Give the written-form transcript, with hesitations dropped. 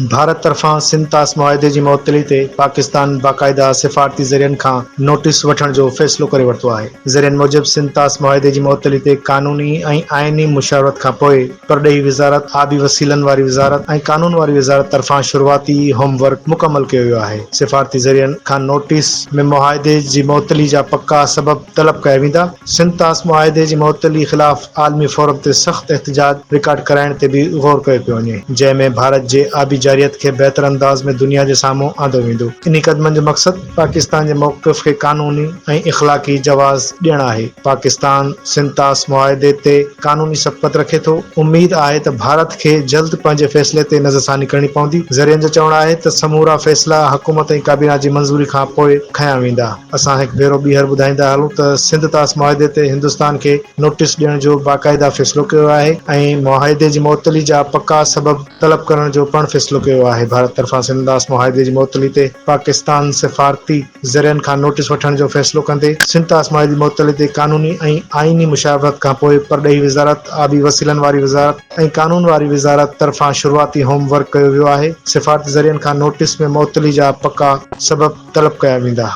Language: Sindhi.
ڀارت طرفان سنڌ طاس معاهدي جي معطلي تي پاڪستان باقاعده سفارتي ذريعن کان نوٽيس وٺڻ جو فيصلو ڪري ورتو آهي. ذريعن موجب سنڌ طاس معاهدي جي معطلي تي قانوني ۽ آئيني مشاورت کانپوء پرڏيهي وزارت، آبي وسيلن واري وزارت ۽ قانون واري وزارت طرفان شروعاتي هوم ورڪ مڪمل ڪيو ويو آهي. سفارتي ذريعن کان نوٽيس ۾ معاهدي جي معطلي جا پڪا سبب طلب ڪيا ويندا. سنڌ طاس معاهدي جي معطلي خلاف عالمي فورم تي سخت احتجاج رڪارڊ ڪرائڻ تي به غور ڪيو پيو وڃي، جنهن ۾ ڀارت جي آبي جارحيت کي بهتر انداز ۾ دنيا جي سامهون آندو ويندو. انهي قدمن جو مقصد پاڪستان جي موقف کي قانوني ۽ اخلاقي جواز ڏيڻ آهي. پاڪستان سنڌ طاس معاهدي تي قانوني سبقت رکي ٿو، اميد آهي ته ڀارت کي جلد پنهنجي فيصلي تي نظرثاني ڪرڻي پوندي. ذريعن جو چوڻ آهي ته سمورا فيصلا حڪومت ۽ ڪابينا جي منظوري کان پوء کنيا ويندا. اسان هڪ ڀيرو ٻيهر ٻڌائيندا هلون ته سنڌ طاس معاهدي تي هندستان کي نوٽيس ڏيڻ جو باقاعده فيصلو ڪيو آهي ۽ معاهدي جي معطلي جا پڪا سبب طلب ڪرڻ جو پڻ فيصلو ڪيو آهي. ڀارت طرفان سنڌ طاس معاهدي جي معطلي تي پاڪستان سفارتي ذريعن کان نوٽيس وٺڻ جو فيصلو ڪندي سنڌ طاس معاهدي جي معطلي تي قانوني ۽ آئيني مشاورت کانپوء پرڏيهي وزارت، آبي وسيلن واري وزارت ۽ قانون واري وزارت طرفان شروعاتي هوم ورڪ ڪيو ويو آهي. سفارتي ذريعن کان نوٽيس ۾ معطلي جا پڪا سبب طلب ڪيا ويندا.